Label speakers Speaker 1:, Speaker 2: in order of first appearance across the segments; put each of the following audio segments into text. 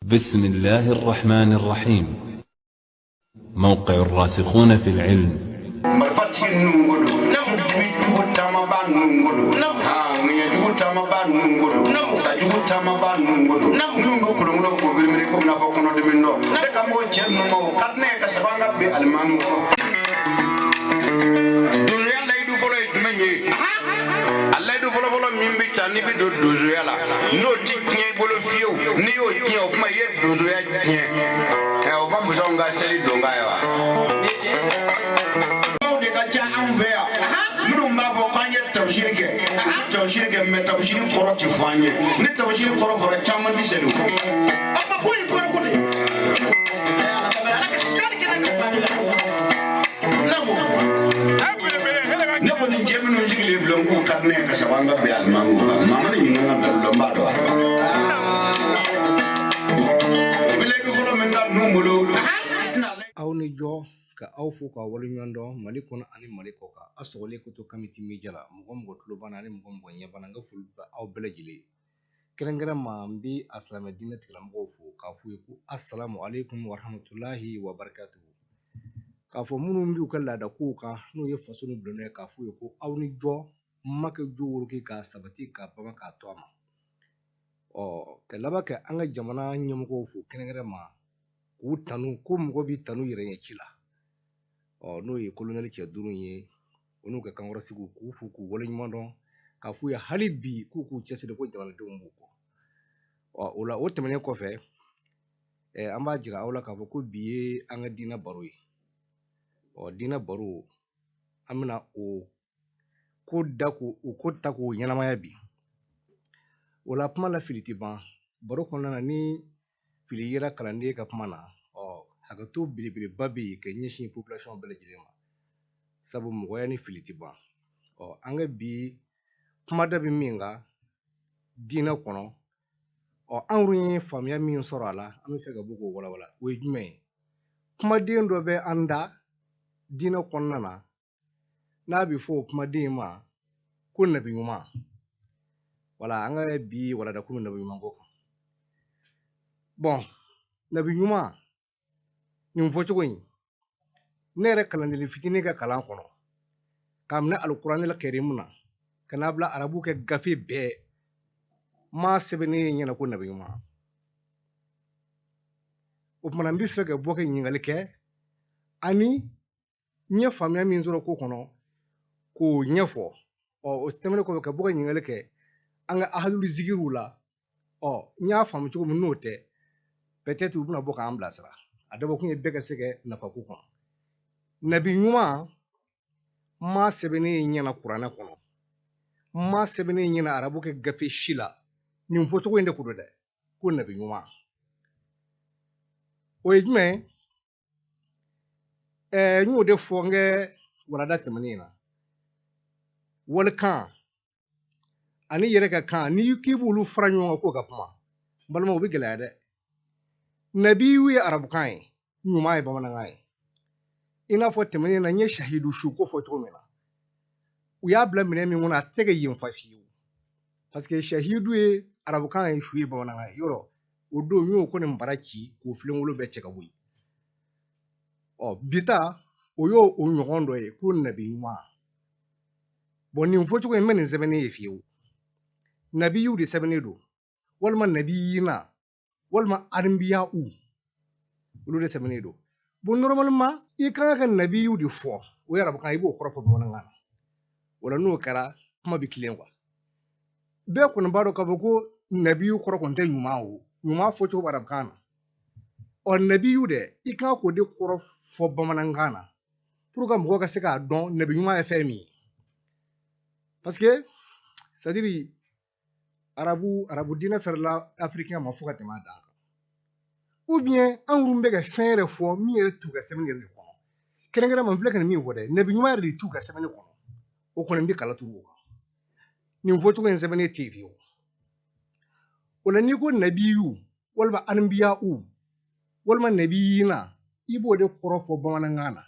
Speaker 1: بسم الله الرحمن الرحيم. موقع الراسخون في العلم.
Speaker 2: Marifatigi ninnu ko don, jugu taamaba ninnu ko don, ŋɛɲɛ jugu taamaba ninnu ko don, sajugu taamaba ninnu ko don, minnu bɛ kolonkolon k'o birimiri komi n'a fɔ kɔnɔdimi dɔ ne ka m'o cɛ ninnu ma, o ka di ne ye ka saba an ka bi alimami kɔ. Donsoya layidu fɔlɔ ye jumɛn ye? A layidu fɔlɔfɔlɔ min bɛ ta n'i bɛ don donsoya la, n'o ti tiɲɛ i bolo fiyewu, n'i y'o tiɲɛ, o kuma i ye donsoya tiɲɛ. Ɛ, o ma musow ka seli donkan ye wa? Aw de ka ca anw fɛ yan, minnu b'a fɔ k'an ye tafsiri kɛ, tafsiri kɛ, mɛ tafsiri kɔrɔ ti fɔ an ye. Ni tafsiri kɔrɔ fɔra, caman ti seli.
Speaker 3: A ma ko in kɔrɔ ko de ala ka sikari kɛnɛ ka ban la naamu.
Speaker 2: Ne kɔni, cɛ minnu sigilen filɛ, k'u ka di ne ye ka saba an ka bɛn alimamiw kan, maa mana ɲininka n ka dalu la, n b'a dɔn wa. I bɛ layidu fɔlɔ min da ninnu bolo.
Speaker 4: Aw ni jɔ ka aw fo k'aw waleɲuman dɔn Mali kɔnɔ ani Mali kɔ kan. Aw sɔgɔlen ko to Kamiti Media la, mɔgɔ mɔgɔ tulo b'an na ani mɔgɔ mɔgɔ ɲɛ b'an na, n ka foli bɛ aw bɛɛ lajɛlen ye. Kɛrɛnkɛrɛn ma, n bɛ a silamɛ diinɛ tigilamɔgɔw fo k'a f'u ye ko asalamu aleykum warahmatulahi wabarakatuhu. K'a fɔ minnu b'u ka laada kow kan, n'o ye faso ni bulonda ye, k'a f'u ye ko aw ni jɔ ma kɛ jo woroki k'a sabati k'a bama k'a to a ma. Ɔ ka laban ka an ka jamana ɲɛmɔgɔw fo kɛrɛnkɛrɛn ma k'u tanu, ko mɔgɔ b'i tanu yɛrɛ ɲɛ ci la. Ɔ n'o ye kolonɛli cɛ duuru ye, o n'u ka kankɔrɔsigiw, k'u fo k'u waleɲuman dɔn, k'a f'u ye hali bi k'u k'u cɛsiri ko jamanadenw b'u kɔ. Ɔ o la, o tɛmɛnen kɔfɛ, an b'a jira aw la k'a fɔ ko bi ye an ka diinɛ baro ye. Ɔ diinɛ baro, an bɛna o ko da k'o o ko ta k'o ɲɛnamaya bi. O la, kuma la fili tɛ ban baro kɔnɔna na. Ni fili yera kalanden ka kuma na, ɔ hakɛto belebeleba bɛ yen ka ɲɛsin population bɛɛ lajɛlen ma, sabu mɔgɔya ni fili tɛ ban. Ɔ an ka bi kumada bɛ min kan diinɛ kɔnɔ, ɔ anw ye faamuya min sɔrɔ a la, an bɛ fɛ ka bɔ k'o walawala, o ye jumɛn ye? Kumaden dɔ bɛ an da diinɛ kɔnɔna na, n'a bɛ fɔ o kumaden in ma ko nabi ɲuman. Wala an ka bi walada komi nabi ɲuman ko kan. Bɔn, nabi ɲuman nin fɔcogo in, ne yɛrɛ kalanden fitinin ka kalan kɔnɔ, k'a minɛ alikuranɛ kɛrimu na ka n'a bila arabu kɛ gafe bɛɛ ma sɛbɛnnen ye ɲɛna ko nabi ɲuman. O tuma n bɛ fɛ ka bɔ ka ɲininkali kɛ ani n ye faamuya min sɔrɔ ko kɔnɔ k'o ɲɛfɔ. Ɔ o tɛmɛnen kɔfɛ, ka bɔ ka ɲininkali kɛ an ka ahadulu zikiriw la, ɔ n y'a faamu cogo min, n'o tɛ, peut-être u bɛna bɔ k'an bilasira. A dabɔkun ye bɛɛ ka se ka nafa ko kɔnɔ. Nabi ɲuman ma sɛbɛnnen ye ɲɛna kuranɛ kɔnɔ, ma sɛbɛnnen ye ɲɛna arabu kɛ gafe si la. Nin fɔcogo in de ko don dɛ, ko nabi ɲuman, o ye jumɛn ye? N y'o de fɔ n kɛ walada tɛmɛnen na. Walikan ani yɛrɛ ka kan, n'i k'i b'olu fara ɲɔgɔn kan k'o ka kuma, n balimaw, o bɛ gɛlɛya dɛ. Nabiyu ye arabukan ye, ɲuman ye bamanankan ye. I n'a fɔ tɛmɛnen na, n ye sahidu su ko fɔ cogo min na, u y'a bila minɛn min kɔnɔ, a tɛ se ka yen fa fiyewu, parce que sahidu ye arabukan ye, su ye bamanankan ye. Yɔrɔ o don, n y'o ko nin bara ci k'o filenkolon bɛɛ cɛ ka bɔ yen. Ɔ bi ta, o y'o o ɲɔgɔn dɔ ye ko nabi ɲuman. Bɔn, nin fɔcogo in bɛ nin sɛbɛnnen ye fiyewu, nabiyu de sɛbɛnnen don, walima nabiyina, walima anbiya u, olu de sɛbɛnnen don. Bon, normalement i kan ka nabiyu de fɔ, o ye arabukan, i b'o kɔrɔ fɔ bamanankan na. O la, n'o kɛra, kuma bɛ tilen quoi. Bɛɛ kɔni b'a dɔn k'a fɔ ko nabiyu kɔrɔ kɔni tɛ ɲuman, o ɲuman fɔcogo bɛ arabukan na. Ɔ nabiyu dɛ, i kan k'o de kɔrɔ fɔ bamanankan na pour que mɔgɔw ka se k'a dɔn nabi ɲuman ye fɛn min ye, parce que c'est à dire arabu diinɛ fɛrɛla africain ma fo ka tɛmɛ a dan kan, ou bien an yɛrɛ bɛ ka fɛn yɛrɛ fɔ min yɛrɛ t'u ka sɛbɛnni yɛrɛ de kɔnɔ. Kɛrɛnkɛrɛn ma, n filɛ ka nin min fɔ dɛ, nabi ɲuman yɛrɛ de t'u ka sɛbɛnni kɔnɔ. O kɔni bɛ kala turu o kan. Nin fɔcogo in sɛbɛnnen tɛ yen fiyewu. O la, n'i ko nabiyu walima anbiya u walima nabiyina, i b'o de kɔrɔ fɔ bamanankan na.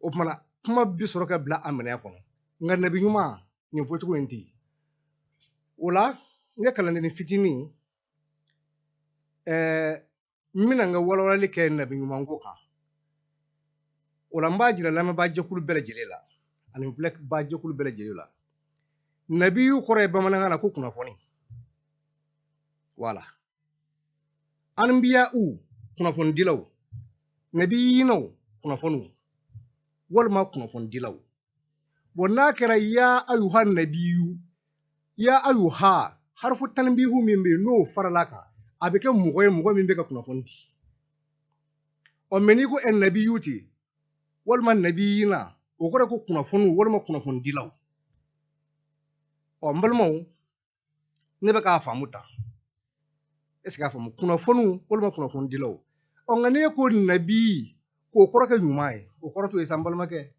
Speaker 4: O tuma na, kuma bɛ sɔrɔ ka bila a minɛ kɔnɔ. Nka nabi ɲuman nin fɔcogo in tɛ yen. O la, n ka kalanden fitinin N bɛna n ka walawalali kɛ nabi ɲumanko kan. O la n b'a jira lamɛnbaa jɛkulu bɛɛ lajɛlen la ani n filɛbaa jɛkulu bɛɛ lajɛlen la. Nabiyu kɔrɔ ye bamanankan na ko kunnafoni. Wala. Anbiya'u kunnafonidilaw, nabiyinaw kunnafoniw walima kunnafonidilaw. Bon, n'a kɛra ya ayuha nabiyu, ya ayuha harfu tanbihu min bɛ yen n'o farala kan, a bɛ kɛ mɔgɔ ye mɔgɔ min bɛ ka kunnafoni di. Ɔ mɛ n'i ko ɛ nabiyu ten walima nabiyina, o kɔrɔ ye ko kunnafoniw walima kunnafonidilaw. Ɔ n balimaw, ne bɛ k'a faamu tan. Est ce que a faamu? Kunnafoniw walima kunnafonidilaw. Ɔ nka n'e ko nabi k'o kɔrɔ kɛ ɲuman ye, o kɔrɔ t'o ye sa n balimakɛ.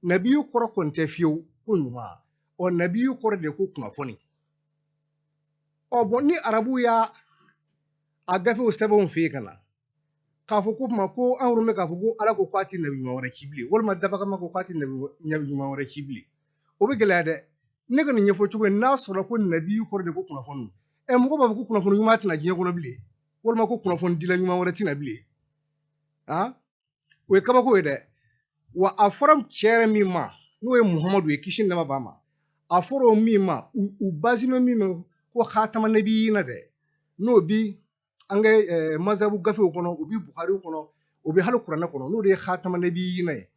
Speaker 4: Nabiyu kɔrɔ kɔni tɛ fiyewu ko ɲuman. Ɔ nabiyu kɔrɔ de ye ko kunnafoni. Ɔ bɔn, ni arabu y'a a gafew sɛbɛnw fɛ yen ka na k'a fɔ ko kuma ko an yɛrɛ bɛ k'a fɔ ko Ala ko k'a tɛ nabi ɲuman wɛrɛ ci bilen, walima dabakama ko k'a tɛ nabi ɲuman wɛrɛ ci bilen, o bɛ gɛlɛya dɛ. Ne ka nin ɲɛfɔ cogo in, n'a sɔrɔ ko nabiyu kɔrɔ de ko kunnafoni, ɛ mɔgɔ b'a fɔ ko kunnafoni ɲuman tɛna diɲɛ kɔnɔ bilen, walima ko kunnafoni dila ɲuman wɛrɛ tɛna bilen. Han, o ye kabako ye dɛ. Wa a fɔra cɛ yɛrɛ min ma, n'o ye Muhamadu ye, kisi ni nɛɛma b'a ma, a fɔra o min ma, u basi bɛ min ma ko khatama nabiyina dɛ, n'o bi an ka mazabu gafew kɔnɔ, o bi Bukhari kɔnɔ, o bi hali kuranɛ kɔnɔ, n'o de ye khatama nabiyina ye.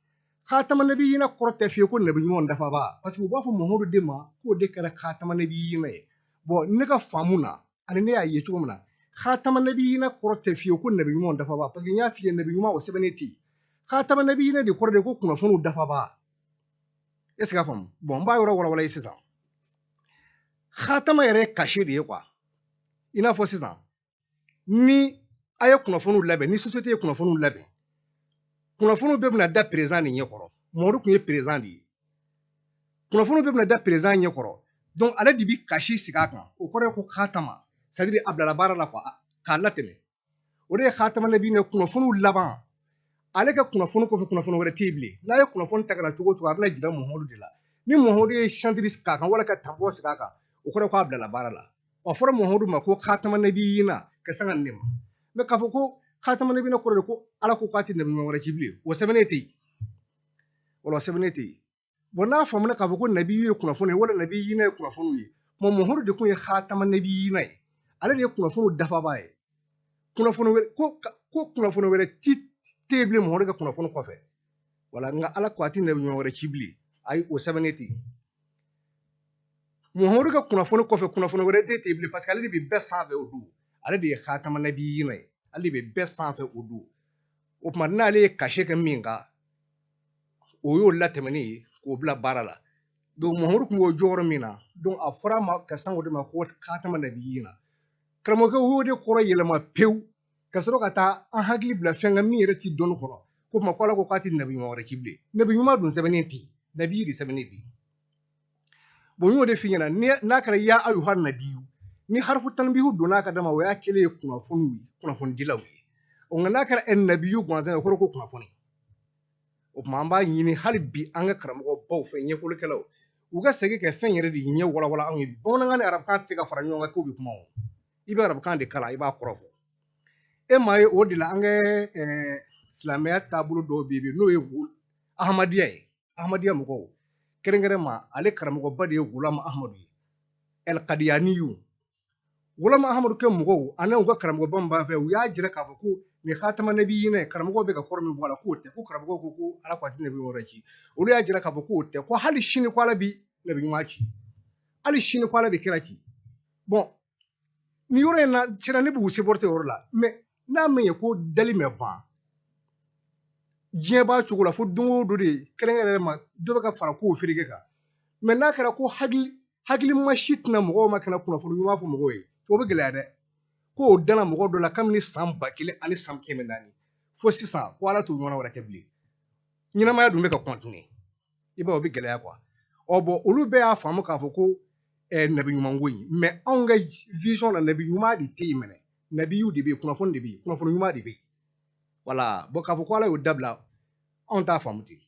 Speaker 4: Khatama nabiyina kɔrɔ tɛ fiyewu ko nabi ɲuman dafaba, parce que u b'a fɔ Muhamadu de ma k'o de kɛra khatama nabiyina ye. Bon, ne ka faamu na ani ne y'a ye cogo min na, khatama nabiyina kɔrɔ tɛ fiyewu ko nabi ɲuman dafaba, parce que n y'a f'i ye, nabi ɲuman o sɛbɛnnen tɛ yen. Khatama nabiyina de kɔrɔ de ko kunnafoniw dafaba. Est ce que a faamu? Bon, n b'a yɔrɔ walawala ye sisan. Khatama yɛrɛ ye cachet de ye quoi. I n'a fɔ sisan ni a ye kunnafoniw labɛn, ni société ye kunnafoniw labɛn, kunnafoniw bɛɛ bɛna da président de ɲɛkɔrɔ. Mamadu tun ye président de ye. Kunnafoniw bɛɛ bɛna da président ɲɛkɔrɔ, donc ale de bi cachet sigi a kan. O kɔrɔ ye ko khatama, c'est à dire a bilala baara la quoi, k'a latɛmɛ. O de ye khatama nabiyina, kunnafoniw laban. Ale ka kunnafoni kɔfɛ, kunnafoni wɛrɛ tɛ yen bilen. N'a ye kunnafoni ta ka na cogo o cogo, a bɛna jira Muhamadu de la. Ni Muhamadu ye signature k'a kan wala ka tampon sigi a kan, o kɔrɔ ye k'a bilala baara la. O fɔra Muhamadu ma ko khatama nabiyina ka sanga nin ma. Mɛ k'a fɔ ko khatama nabiyina kɔrɔ de ko Ala ko k'a tɛ nabi ɲuman wɛrɛ ci bilen, o sɛbɛnnen tɛ yen. Wala o sɛbɛnnen tɛ yen. Bon, n'a faamuna k'a fɔ ko nabiyu ye kunnafoni ye wala nabiyina ye kunnafoniw ye, mɔ Muhamadu de kun ye khatama nabiyina ye, ale de ye kunnafoniw dafaba ye. Kunnafoni wɛrɛ ko kunnafoni wɛrɛ ti tɛ yen bilen Muhamadu ka kunnafoni kɔfɛ. Wala, nka Ala ko a tɛ nabi ɲuman wɛrɛ ci bilen, ayi, o sɛbɛnnen tɛ yen. Muhamadu ka kunnafoni kɔfɛ, kunnafoni wɛrɛ tɛ yen bilen, parce que ale de bɛ bɛɛ sanfɛ o don. Ale de ye khatama nabiyina ye, ale de bɛ bɛɛ sanfɛ o don. O tuma n'ale ye cachet kɛ min kan, o y'o latɛmɛni ye k'o bila baara la. Donc Muhamadu tun b'o jɔyɔrɔ min na, donc a fɔra a ma ka san o de ma ko khatama nabiyina. Karamɔgɔkɛ y'o de kɔrɔ yɛlɛma pewu ka sɔrɔ ka taa an hakili bila fɛn kan min yɛrɛ ti dɔnni kɔnɔ, ko tuma ko Ala ko k'a tɛ nabi ɲuman wɛrɛ ci bilen. Nabi ɲuman dun sɛbɛnnen tɛ yen, nabi de sɛbɛnnen bɛ yen. Bon, n y'o de f'i ɲɛna, n'a kɛra ya ayuha nabiyu, ni harifu tanbihu donna ka dama, o y'a kɛlen ye kunnafoniw ye, kunnafonidilaw ye. O nka n'a kɛra nabiyu gansan ye, o kɔrɔ ko kunnafoni. O tuma an b'a ɲini hali bi an ka karamɔgɔ baw fɛ, ɲɛfɔlikɛlaw, u ka segin ka fɛn yɛrɛ de ɲɛ walawala anw ye bi. Bamanankan ni arabukan tɛ se ka fara ɲɔgɔn kan k'u bɛ kuma o. I bɛ arabukan de kalan, i b'a kɔrɔ fɔ. E m'a ye, o de la an ka silamɛya taabolo dɔw bɛ yen, n'o ye Ahamadiya ye. Ahamadiya mɔgɔw kɛrɛnkɛrɛn ma, ale karamɔgɔba de ye Gulama Ahamadu ye, El Kadiyaniyu. Gulama Ahamadu kɛ mɔgɔw ani u ka karamɔgɔba min b'an fɛ, u y'a jira k'a fɔ ko nin khatama nabiyina ye, karamɔgɔw bɛ ka kɔrɔ min bɔ a la, k'o tɛ, ko karamɔgɔw ko ko Ala ko a tɛ nabi wɛrɛ ci. Olu y'a jira k'a fɔ k'o tɛ, ko hali sini ko Ala bi nabi ɲuman ci, hali sini ko Ala bɛ kira ci. Bon, nin yɔrɔ in na, tiɲɛna ne b'u supporter yɔrɔ la, mais n'a ma ɲɛ ko dali mɛ ban diɲɛ b'a cogo la, fo don o don de kɛrɛnkɛrɛn ma dɔ bɛ ka fara kow fereke kan. Mɛ n'a kɛra ko hakilima si tɛna mɔgɔw ma kana kunnafoni ɲuman fɔ mɔgɔw ye, o bɛ gɛlɛya dɛ. K'o danna mɔgɔ dɔ la kabini san 1400 fo sisan, ko Ala t'o ɲɔgɔnna wɛrɛ kɛ bilen, ɲɛnamaya dun bɛ ka continuer, i b'a ye o bɛ gɛlɛya quoi. Ɔ bɔn, olu bɛɛ y'a faamu k'a fɔ ko nabi ɲuman ko in, mɛ anw ka vision na, nabi ɲuman de tɛ yen mɛnɛ, nabiyu de bɛ yen, kunnafoni de bɛ yen, kunnafoni ɲuman de bɛ yen. Wala, bɔn, k'a fɔ ko Ala y'o dabila, anw t'a faamu ten.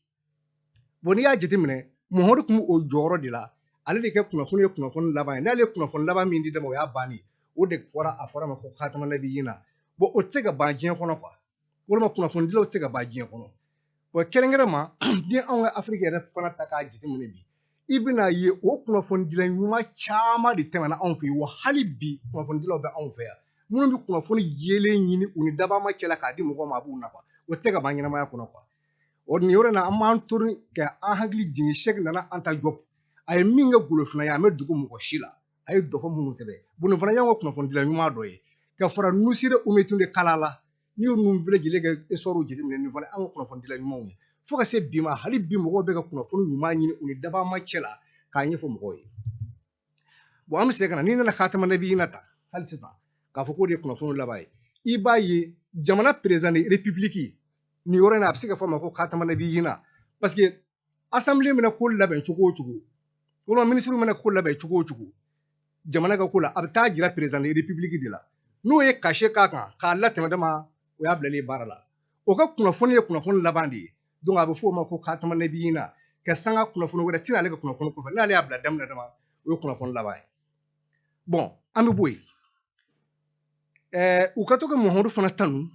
Speaker 4: Bɔn, n'i y'a jateminɛ, Muhamadu tun b'o jɔyɔrɔ de la, ale de kɛ kunnafoni ye kunnafoni laban ye. N'ale ye kunnafoni laban min di dama, o y'a bannen. O de fɔra, a fɔra ma ko khatama nabiyina. Bon, o tɛ se ka ban diɲɛ kɔnɔ quoi, walima kunnafonidilaw tɛ se ka ban diɲɛ kɔnɔ. Bon, kɛrɛnkɛrɛn ni anw ka Afiriki yɛrɛ fana ta k'a jateminɛ bi, i bɛna ye o kunnafonidila ɲuman caman de tɛmɛna anw fɛ yen. Wa hali bi kunnafonidilaw bɛ anw fɛ yan minnu bɛ kunnafoni jɛlen ɲini u ni dabama cɛla k'a di mɔgɔw ma, a b'u nafa. O tɛ se ka ban ɲɛnamaya kɔnɔ quoi. O nin yɔrɔ in na, an b'an to ka an hakili jigin Cheikh Nana Anta Diop. A ye min kɛ golofina ye, a bɛ dugu mɔgɔ si la, a ye dɔfɔ minnu sɛbɛn. Bon, nin fana y'anw ka kunnafonidila ɲuman dɔ ye ka fara Nusire Umetunde Kala la. N'i y'o ninnu bɛɛ lajɛlen kɛ histoire jateminɛ, nin fana an ka kunnafonidila ɲumanw ye. Fo ka se bi ma, hali bi mɔgɔw bɛ ka kunnafoni ɲuman ɲini u ni dabama cɛ la k'a ɲɛfɔ mɔgɔw ye. Bon, an bɛ segin ka na, n'i nana khatama nabiyina ta hali sisan k'a fɔ k'o de ye kunnafoni laban ye, i b'a ye jamana président de république, nin yɔrɔ in na, a bɛ se ka fɔ a ma ko khatama nabiyina, parce que assemblée bɛna ko labɛn cogo o cogo, walima ministre bɛna ko labɛn cogo o cogo jamana ka ko la, a bɛ taa jira président de république de la. N'o ye cachet k'a kan k'a latɛmɛ dama, o y'a bilalen baara la. O ka kunnafoni ye kunnafoni laban de ye. Donc a bɛ fɔ o ma ko khatama nabiyina, ka sanga kunnafoni wɛrɛ tɛna ale ka kunnafoni kɔfɛ. N'ale y'a bila daminɛ dama, o ye kunnafoni laban ye. Bon, an bɛ bɔ yen. U ka to ka Muhamadu fana tanu,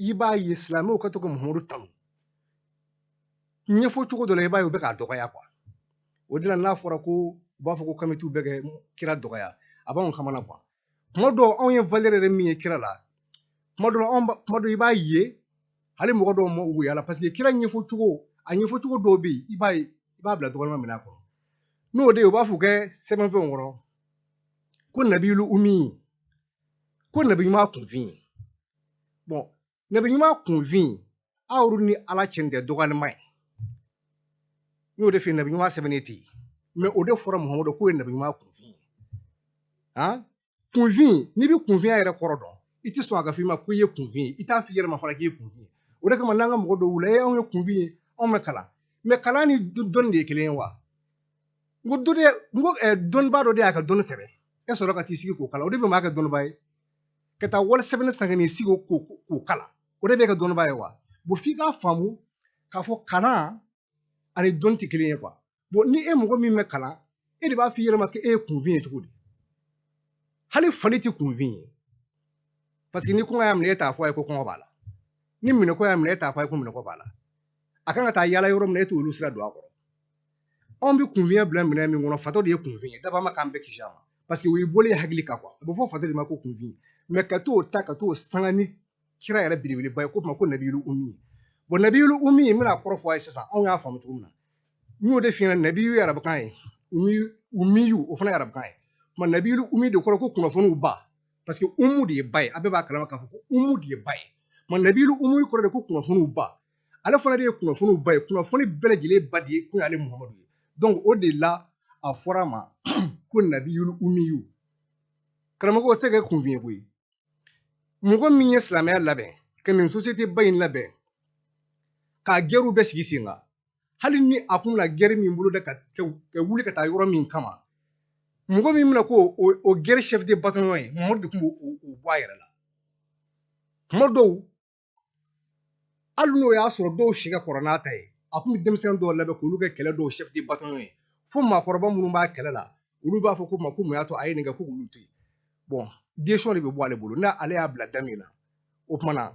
Speaker 4: i b'a ye silamɛw ka to ka Muhamadu tanu ɲɛfɔ cogo dɔ la, i b'a ye u bɛ k'a dɔgɔya quoi. O de la, n'a fɔra ko u b'a fɔ ko kamitiw bɛ kɛ kira dɔgɔya, a b'anw kamana quoi. Kuma dɔw, anw ye valeur yɛrɛ min ye kira la, kuma dɔw anw kuma dɔw i b'a ye hali mɔgɔ dɔw ma woya la, parce que kira ɲɛfɔ cogo, a ɲɛfɔ cogo dɔw bɛ yen, i b'a ye i b'a bila dɔgɔnima minɛn kɔnɔ. N'o de ye, u b'a fɔ kɛ sɛbɛnfɛnw kɔnɔ ko nabilu umi, ko nabi ɲuman kunfin. Bon, nabi ɲuman kunfin, aw ni Ala cɛ tɛ dɔgɔyalima ye. N y'o de f'i ye, nabi ɲuman sɛbɛnnen tɛ yen, mais o de fɔra Muhamadu k'o ye nabi ɲuman kunfin ye. Han, kunfin, n'i bɛ kunfinya yɛrɛ kɔrɔ dɔn, i tɛ sɔn a ka f'i ma ko i ye kunfin ye, i t'a f'i yɛrɛ ma fana k'i ye kunfin ye. O de kama n'an ka mɔgɔ dɔw wuli, e, anw ye kunfin ye, anw bɛ kalan. Mais kalan ni dɔnni de ye kelen ye wa? N ko dɔ de, n ko dɔnnibaa dɔ de y'a ka dɔnni sɛbɛn, e sɔrɔ ka t'i sigi k'o kalan, o de bɛ maa kɛ dɔnnibaa ye. Ka taa wali sɛbɛnni san ka n'i sigi k'o kalan, o de bɛ kɛ dɔnnibaa ye wa? Bon, f'i k'a faamu k'a fɔ kalan ani dɔnni tɛ kelen ye quoi. Bon, ni e mɔgɔ min bɛ kalan, e de b'a f'i yɛrɛ ma k'e ye kunfin ye cogo di? Hali fali tɛ kunfin ye, parce que ni kɔngɔ y'a minɛ, e t'a fɔ a ye ko kɔngɔ b'a la. Ni minɛko y'a minɛ, e t'a fɔ a ye ko minɛko b'a la. A kan ka taa yala yɔrɔ min na, e t'olu sira don a kɔrɔ. Anw bɛ kunfinya bila minɛn min kɔnɔ, fatɔ de ye kunfin ye. Dabama k'an bɛɛ kisi a ma, parce que o y'i bɔlen hakili kan quoi. A bɛ fɔ fatɔ de ma ko kunfin. Mais ka t'o ta ka t'o sanga ni kira yɛrɛ belebeleba ye, ko tuma ko nabiyu umi. Bon, nabiyu umi, n bɛna kɔrɔ fɔ a ye sisan, anw y'a faamu cogo min na, n y'o de f'i ɲɛna. Nabiyu ye arabukan ye, umiyu o fana ye arabukan ye. Tuma nabiyu umi de kɔrɔ ko kunnafoniw ba, parce que umu de ye ba ye. A bɛɛ b'a kalama k'a fɔ ko umu de ye ba ye. Tuma nabiyu umi kɔrɔ de ko kunnafoniw ba. Ale fana de ye kunnafoniw ba ye, kunnafoni bɛɛ lajɛlen ba de ye kun y'ale Muhamadu ye. Donc o de la a fɔra a ma ko nabiyu umiyu. Karamɔgɔ, o tɛ kɛ kunfin ye koyi. Mɔgɔ min ye silamɛya labɛn ka nin société ba in labɛn k'a gɛriw bɛɛ sigi sen kan, hali ni a kun bɛna guerre min bolo da ka wuli ka taa yɔrɔ min kama, mɔgɔ min bɛna ko o guerre chef de bataillon ye, Muhamadu de tun b'o bɔ a yɛrɛ la. Kuma dɔw, hali n'o y'a sɔrɔ dɔw si ka kɔrɔ n'a ta ye, a kun bɛ denmisɛnnin dɔw labɛn k'olu kɛ kɛlɛ dɔw chef de bataillon ye, fo maakɔrɔba minnu b'a kɛlɛ la, olu b'a fɔ ko ma ko mun y'a to a ye nin kɛ, ko k'olu to yen. Bon, décision de bɛ bɔ ale bolo, n'ale y'a bila da min na, o tuma na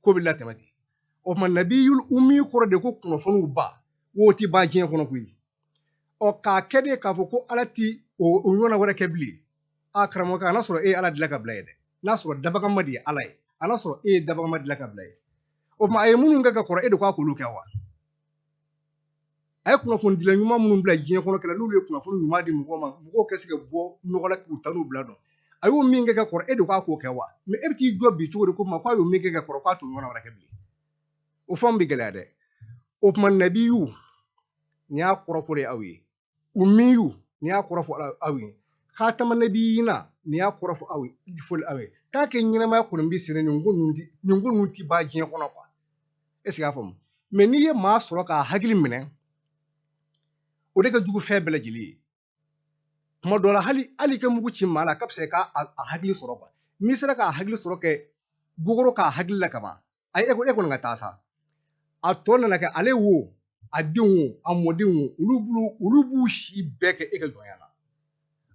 Speaker 4: ko bɛ latɛmɛ ten. O tuma nabiyul umi kɔrɔ de ko kunnafoniw ba, wo ti ban diɲɛ kɔnɔ koyi. Ɔ, k'a kɛ de k'a fɔ ko Ala ti o ɲɔgɔnna wɛrɛ kɛ bilen. A karamɔgɔ, a n'a sɔrɔ e ye Ala dilan ka bila ye dɛ, n'a sɔrɔ dabagama de ye Ala ye, a n'a sɔrɔ e ye dabagama dilan ka bila ye. O tuma a ye minnu kɛ ka kɔrɔ, e de ko a k'olu kɛ wa? A ye kunnafonidila ɲuman minnu bila diɲɛ kɔnɔ kɛlɛ, n'olu ye kunnafoni ɲuman di mɔgɔw ma, mɔgɔw ka se ka bɔ nɔgɔ la k'u ta n'u bila dɔn, a y'o min kɛ ka kɔrɔ, e de ko a k'o kɛ wa? Mais e bɛ t'i jɔ bi cogo di ko ma k'a y'o min kɛ ka kɔrɔ, k'a t'o ɲɔgɔnna wɛrɛ kɛ bilen? O fɛnw bɛ gɛlɛya dɛ. O tuma nabiyu, nin y'a kɔrɔfɔ de aw ye. Umiyu, nin y'a kɔrɔfɔ aw ye. Khatama nabiyina, nin y'a kɔrɔfɔ aw ye, fɔli aw ye. Tant que ɲɛnamaya kɔni bɛ senna, nin ko ninnu ti ban diɲɛ kɔnɔ quoi. Est ce que y'a faamu? Mais n'i ye maa sɔrɔ k'a hakili minɛ, o de ka jugu fɛn bɛɛ lajɛlen ye. Kuma dɔ la, hali i ka mugu ci maa la, a ka fisa i k'a a hakili sɔrɔ quoi. N'i sera k'a hakili sɔrɔ kɛ gogoro k'a hakili la kaban, ayi, e kɔni ka taa sa. A tɔ nana kɛ ale wo, a denw wo, a mɔdenw wo, olu bolo, olu b'u si bɛɛ kɛ e ka jɔnya la.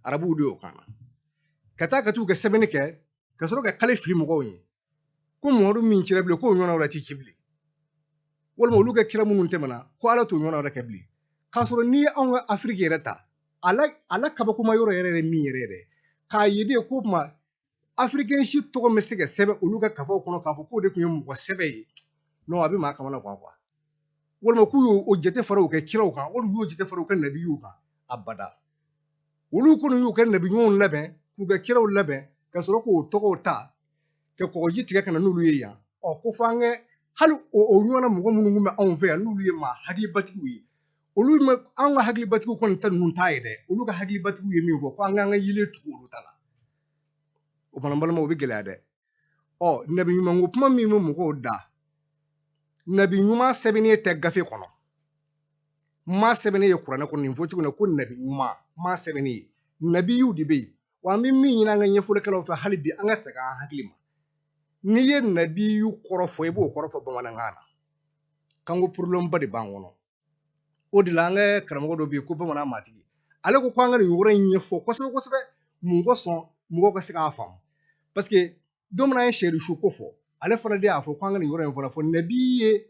Speaker 4: Arabuw de y'o kan na. Ka taa ka t'u ka sɛbɛnni kɛ ka sɔrɔ ka kale fili mɔgɔw ye ko Muhamadu min cira bilen, k'o ɲɔgɔnna wɛrɛ ti ci bilen, walima olu ka kira minnu tɛmɛna, ko Ala t'o ɲɔgɔnna wɛrɛ kɛ bilen. K'a sɔrɔ n'i ye anw ka Afiriki yɛrɛ ta, a la kabakoma yɔrɔ yɛrɛ yɛrɛ min yɛrɛ yɛrɛ k'a ye de ko tuma afirikɛn si tɔgɔ bɛ se ka sɛbɛn olu ka kafaw kɔnɔ k'a fɔ k'o de tun ye mɔgɔ sɛbɛ ye, non, a bɛ maa kamana gan quoi. Walima k'u y'o jate fara u kɛ kiraw kan, walima u y'o jate fara u kɛ nabiyiw kan, abada. Olu kɔni y'u ka nabi ɲumanw labɛn, k'u ka kiraw labɛn, ka sɔrɔ k'o tɔgɔw ta ka kɔgɔji tigɛ ka na n'olu ye yan. Ɔ, ko fo an kɛ hali o ɲɔgɔnna mɔgɔ minnu tun bɛ anw fɛ yan, n'olu ye maa hakilibatigiw ye, olu ma anw ka hakilibatigiw kɔni ta ninnu t'a ye dɛ. Olu ka hakilibatigiw ye min fɔ, ko an k'an ka yelen tugu olu ta la. O fana, balimaw, o bɛ gɛlɛya dɛ. Ɔ, nabi ɲuman ko kuma min bɛ mɔgɔw da, nabi ɲuman sɛbɛnnen tɛ gafe kɔnɔ, ma sɛbɛnnen ye kuranɛ kɔnɔ nin fɔcogo na ko nabi ɲuman ma sɛbɛnnen ye, nabiyiw de bɛ yen. Wa an bɛ min ɲini an ka ɲɛfɔlikɛlaw fɛ hali bi, an ka segin an hakili ma, n'i ye nabiyu kɔrɔ fɔ, i b'o kɔrɔ fɔ bamanankan na. Kanko problème ba de b'an kɔnɔ. O de la an ka karamɔgɔ dɔ bɛ yen ko bamanan matigi, ale ko an ka nin yɔrɔ in ɲɛfɔ kosɛbɛ kosɛbɛ. Mun kosɔn? Mɔgɔw ka se k'a faamu, parce que don min an ye sɛrisu ko fɔ, ale fana de y'a fɔ ko an ka nin yɔrɔ in fana fɔ. Nabi ye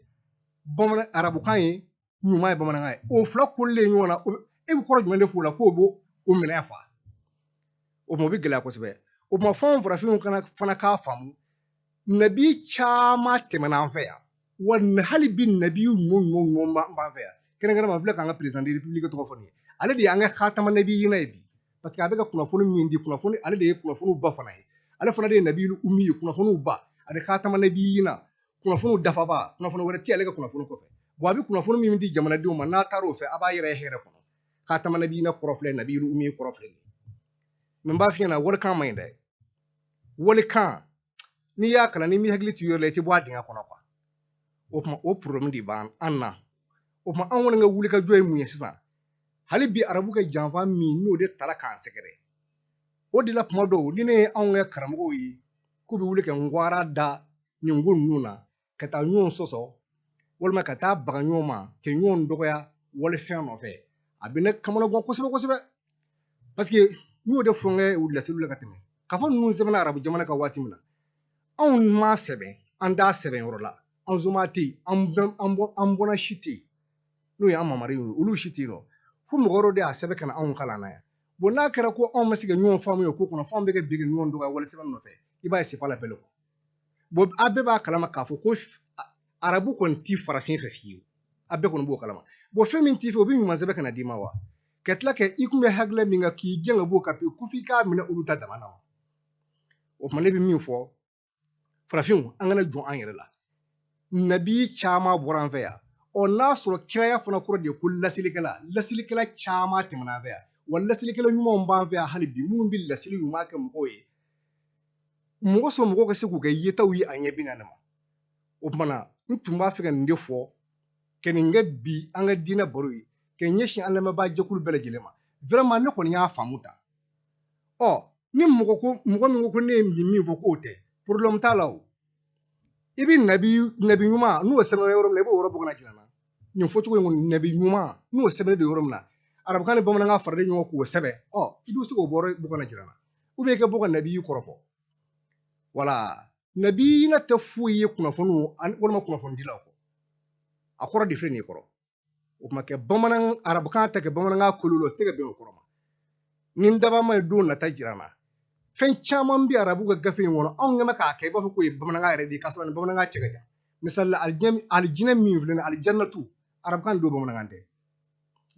Speaker 4: bamanan arabukan ye, ɲuman ye bamanankan ye, o fila kolilen ɲɔgɔn na, e bɛ kɔrɔ jumɛn de f'o la k'o b'o o minɛ fa? O tuma o bɛ gɛlɛya kosɛbɛ. O tuma fɛnw farafinw kana fana k'a faamu, nabi caman tɛmɛna an fɛ yan, wa hali bi nabi ɲuman ɲuman ɲuman b'an fɛ yan. Kɛrɛnkɛrɛnma filɛ k'an ka président de république tɔgɔ fɔ nin ye, ale de y'an ka khatama nabiyina ye bi, parce que a bɛ ka kunnafoni min di, kunnafoni, ale de ye kunnafoniw ba fana ye. Ale fana de ye nabi umi ye, kunnafoniw ba, ani khatama nabiyina, kunnafoniw dafaba, kunnafoni wɛrɛ tɛ ale ka kunnafoni kɔfɛ. Bon, a bɛ kunnafoni min di jamanadenw ma, n'a taara o fɛ, a b'a yɛrɛ ye hɛrɛ kɔnɔ. Khatama nabiyina kɔrɔ filɛ, nabi umi kɔrɔ filɛ nin ye. Mɛ n b'a f'i ɲɛna, walikan man ɲi dɛ. Walikan, n'i y'a kalan, n'i m'i hakili to yɔrɔ la, i tɛ bɔ a dingɛ kɔnɔ quoi. O tuma o problème de b'an an na. O tuma an kɔni ka wulikajɔ ye mun ye sisan? Hali bi arabu ka janfa min n'o de taara k'an sɛgɛrɛ, o de la kuma dɔw ni ne ye anw ka karamɔgɔw ye k'u bɛ wuli ka ngwara da nin ko ninnu na, ka taa ɲɔgɔn sɔsɔ walima ka taa baga ɲɔgɔn ma, ka ɲɔgɔn dɔgɔya walifɛn nɔfɛ, a bɛ ne kamanagan kosɛbɛ kosɛbɛ, parce que n y'o de fɔ n ka laseliw la ka tɛmɛ, k'a fɔ ninnu sɛbɛnna arabu jamana kan waati min na, anw m'a sɛbɛn, an t'a sɛbɛn yɔrɔ la, an soma tɛ yen, an bɔnna si tɛ yen, n'o ye an mamari ye, olu si tɛ yen nɔ, fo mɔgɔ wɛrɛw de y'a sɛbɛn ka na anw kalan na yan. Bon, n'a kɛra ko anw ma se ka ɲɔgɔn faamu o ko kɔnɔ, f'anw bɛ ka bi ka ɲɔgɔn dɔgɔya wali sɛbɛn nɔfɛ, i b'a ye c'est pas la peine quoi. Bon, a bɛɛ b'a kalama k'a fɔ ko arabu kɔni ti farafin fɛ fiyewu, a bɛɛ kɔni b'o kalama. Bon, fɛn min t'i fɛ, o bɛ ɲuman sɛbɛn ka na d'i ma wa, ka tila ka i kun bɛ hakilila min kan k'i gɛn ka b'o kan pewu, ko f'i k'a minɛ olu ta dama na wa. O tuma ne bɛ min fɔ farafinw, an kana jɔn an yɛrɛ la. Nabi caman bɔra an fɛ yan. Ɔ, n'a sɔrɔ kiraya fana kɔrɔ de ye ko lasilikɛla, lasilikɛla caman tɛmɛna an fɛ yan, wa lasilikɛla ɲumanw b'an fɛ yan hali bi, minnu bɛ lasili ɲuman kɛ mɔgɔw ye, mɔgɔ sɔn mɔgɔw ka se k'u kɛ yetaw ye a ɲɛ 40 ma. O tuma na n tun b'a fɛ ka nin de fɔ, ka nin kɛ bi an ka diinɛ baro ye, ka ɲɛsin an lamɛnbaa jɛkulu bɛɛ lajɛlen ma. Vraiment, ne kɔni y'a faamu tan. Ɔ, ni mɔgɔ ko, mɔgɔ min ko ko ne ye nin min fɔ k'o tɛ, problème t'a la. O i bɛ nabi ɲuman n'o sɛbɛnna yɔrɔ min na, i b'o yɔrɔ bɔ ka na jira n na. Nin fɔcogo in kɔni, nabi ɲuman n'o sɛbɛnnen don yɔrɔ min na, arabukan ni bamanankan faralen ɲɔgɔn k'o sɛbɛn, ɔ, i bɛ se k'o bɔ ka na jira n na, ou bien i ka bɔ ka nabi kɔrɔ fɔ. Wala nabi na tɛ foyi ye kunnafoniw walima kunnafonidilaw kɔ, a kɔrɔ de filɛ nin ye kɔrɔ. O tuma kɛ bamanan arabukan ta kɛ bamanankan kolo la, o tɛ se ka bɛn o kɔrɔ ma. Ni n dabama ye don nata jira n na, fɛn caman bɛ arabu ka gafe in kɔnɔ, anw kɛn bɛ k'a kɛ i b'a fɔ k'o ye bamanankan yɛrɛ de ye, k'a sɔrɔ ni bamanankan cɛ ka jan. Misali la, alijinɛ min filɛ nin ye, alijannatu, arabukan de don, bamanankan tɛ.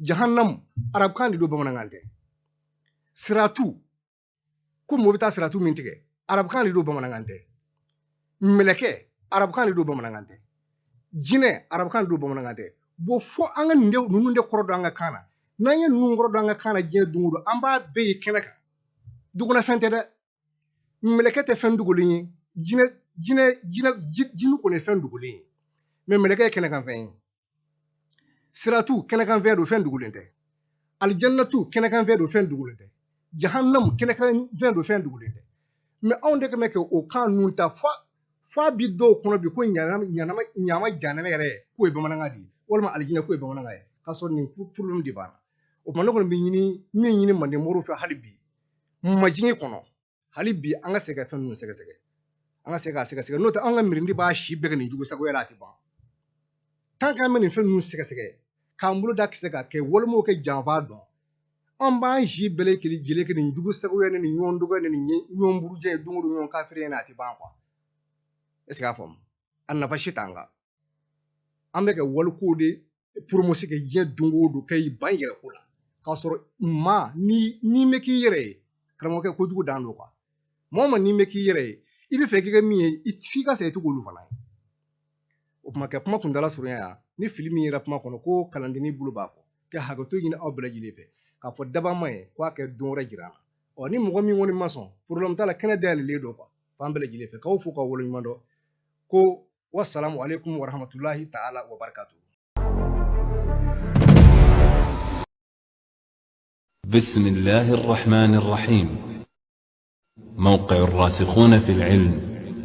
Speaker 4: Jahannamu, arabukan de don, bamanankan tɛ. Siratu, ko mɔgɔ bɛ taa siratu min tigɛ, arabukan de don, bamanankan tɛ. Mɛlɛkɛ, arabukan de don, bamanankan tɛ. Jinɛ, arabukan de don, bamanankan tɛ. Bon, fo an ka ninnu de kɔrɔ dɔn an ka kan na. N'an ye ninnu kɔrɔ dɔn an ka kan na, diɲɛ don o don an b'a bɛɛ ye kɛnɛ kan. Dugukɔnɔfɛn tɛ dɛ, mɛlɛkɛ tɛ fɛn dogolen ye, jinɛ jinɛ jinɛ jinɛ kɔni ye fɛn dogolen ye, mɛ mɛlɛkɛ ye kɛnɛkanfɛn ye. Siratu, kɛnɛkanfɛn don, fɛn dogolen tɛ. Alijannatu, kɛnɛkanfɛn don, fɛn dogolen tɛ. Jahannamu, kɛnɛkanfɛn don, fɛn dogolen tɛ. Mɛ anw de kɛmɛ kɛ o kan ninnu ta f'a bi dɔw kɔnɔ bi ko ɲama jahanama yɛrɛ k'o ye bamanankan de ye, walima alijinɛ k'o ye bamanankan ye, k'a sɔrɔ nin problème de b'an na. O tuma ne kɔni bɛ ɲini min ɲini manden moriw fɛ hali bi, majigin kɔnɔ. Hali bi an ka segin ka fɛn ninnu sɛgɛsɛgɛ, an ka segin k'a sɛgɛsɛgɛ, n'o tɛ an ka mirindi b'a si bɛɛ kɛ nin jugu sagoya la, a tɛ ban. Tant qu'an bɛ nin fɛn ninnu sɛgɛsɛgɛ k'an bolo da kisɛ kan kɛ walimaw kɛ janfa dɔn, an b'an si bɛɛ lajɛlen kɛ nin jugu sagoya ni nin ɲɔgɔn dɔgɔya ni nin ɲɔgɔn burujɛ ye don o don ɲɔgɔn kafiri ye, a tɛ ban quoi. Est ce que y'a faamu? A nafa si t'an kan. An bɛ ka walikow de promotion kɛ diɲɛ don o don, ka i ban i yɛrɛ ko la, k'a sɔrɔ maa ni n'i bɛ k'i yɛrɛ ye, karamɔgɔkɛ, kojugu dan don quoi. Maa o maa n'i bɛ k'i yɛrɛ ye, i bɛ fɛ k'i kɛ min ye, f'i ka sa i tɛ k'olu fana ye. O kuma kɛ kuma kuntala surunya yan, ni fili min yera kuma kɔnɔ, ko kalandennin bolo b'a kɔ, ka hakɛto ɲini aw bɛɛ lajɛlen fɛ k'a fɔ dabama ye k'a kɛ don wɛrɛ jira an na. Ɔ ni mɔgɔ min kɔni ma sɔn, problème t'a la, kɛnɛ dayɛlɛlen don quoi fan bɛɛ lajɛlen fɛ. K'aw fo k'aw waleɲuman dɔn ko wasalamu aleykum warahmatulahi ta'ala wa barakatuh.
Speaker 1: بسم الله الرحمن الرحيم. موقع الراسخون في العلم.